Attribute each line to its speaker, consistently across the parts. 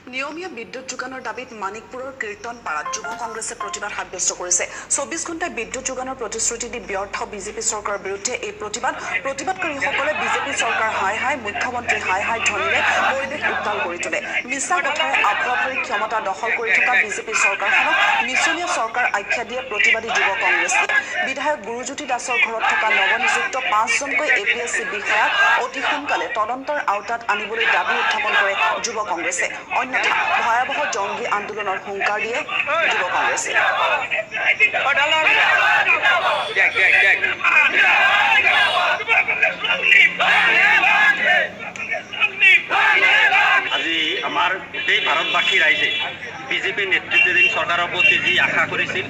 Speaker 1: নিয়মীয়া বিদ্যুৎ যোগানৰ দাবীত মানিকপুৰৰ কীৰ্তনপাৰাত যুৱ কংগ্ৰেছে প্ৰতিবাদ সাব্যস্ত কৰিছে। 24 ঘণ্টাই বিদ্যুৎ যোগানৰ প্ৰতিশ্ৰুতি দি ব্যৰ্থ বিজেপি চৰকাৰৰ বিৰুদ্ধে এই প্ৰতিবাদ। প্ৰতিবাদকাৰীসকলে বিজেপি চৰকাৰ হাই হাই, মুখ্যমন্ত্ৰী হাই হাই ধ্বনিৰে পৰিৱেশ উত্তাল কৰি তোলে। মিছা কথাৰে আভুৱা ভৰি ক্ষমতা দখল কৰি থকা বিজেপি চৰকাৰখনক মিছলীয়া চৰকাৰ আখ্যা দিয়ে প্ৰতিবাদী যুৱ কংগ্ৰেছে। বিধায়ক গুৰুজ্যোতি দাসৰ ঘৰত থকা নৱনিযুক্ত 5জনকৈ এ পি এছ চি বিষয়াক অতি সোনকালে তদন্তৰ আওতাত আনিবলৈ দাবী উত্থাপন কৰে যুৱ কংগ্ৰেছে। অন্যথা ভয়াৱহ জংগী আন্দোলনৰ হুংকাৰ দিয়ে যুৱ কংগ্ৰেছে।
Speaker 2: আজি আমাৰ গোটেই ভাৰতবাসী ৰাইজে বিজেপি নেতৃত্বাধীন চৰকাৰৰ প্ৰতি যি আশা কৰিছিল,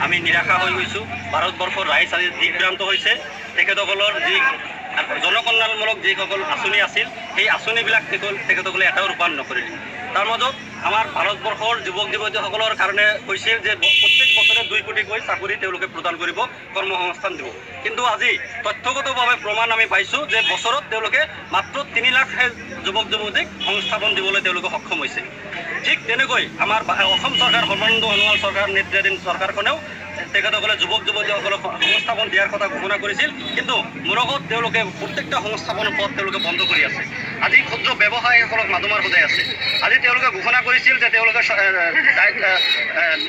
Speaker 2: আমি নিৰাশা হৈ গৈছোঁ। ভাৰতবৰ্ষৰ ৰাইজ আজি দিগভ্ৰান্ত হৈছে। তেখেতসকলৰ যি জনকল্যাণমূলক যিসকল আঁচনি আছিল, সেই আঁচনিবিলাক তেখেতসকলে এটাও ৰূপায়ণ নকৰিলে। তাৰ মাজত আমাৰ ভাৰতবৰ্ষৰ যুৱক যুৱতীসকলৰ কাৰণে কৈছিল যে প্ৰত্যেক বছৰে 2 কোটিকৈ চাকৰি তেওঁলোকে প্ৰদান কৰিব, কৰ্মসংস্থান দিব। কিন্তু আজি তথ্যগতভাৱে প্ৰমাণ আমি পাইছোঁ যে বছৰত তেওঁলোকে মাত্ৰ 3 লাখহে যুৱক যুৱতীক সংস্থাপন দিবলৈ তেওঁলোকে সক্ষম হৈছে। ঠিক তেনেকৈ আমাৰ অসম চৰকাৰ, সৰ্বানন্দ সোণোৱাল চৰকাৰ নেতৃত্বাধীন চৰকাৰখনেও তেখেতসকলে যুৱক যুৱতীসকলক সংস্থাপন দিয়াৰ কথা ঘোষণা কৰিছিল, কিন্তু মূৰকত তেওঁলোকে প্ৰত্যেকটা সংস্থাপনৰ পথ তেওঁলোকে বন্ধ কৰি আছে। আজি ক্ষুদ্ৰ ব্যৱসায়ীসকলক মাধমাৰ সোধাই আছে। আজি তেওঁলোকে ঘোষণা কৰিছিল যে তেওঁলোকে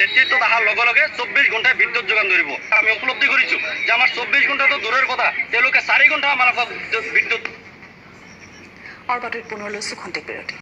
Speaker 2: নেতৃত্বত অহাৰ লগে লগে 24 ঘণ্টাই বিদ্যুৎ যোগান ধৰিব। আমি উপলব্ধি কৰিছোঁ যে আমাৰ 24 ঘণ্টাটো দূৰৰ কথা, তেওঁলোকে 4 ঘণ্টা আমাৰ বিদ্যুৎ।
Speaker 1: আৰু বাতৰিত পুনৰ লৈছোঁ খন্তেক বিৰতি।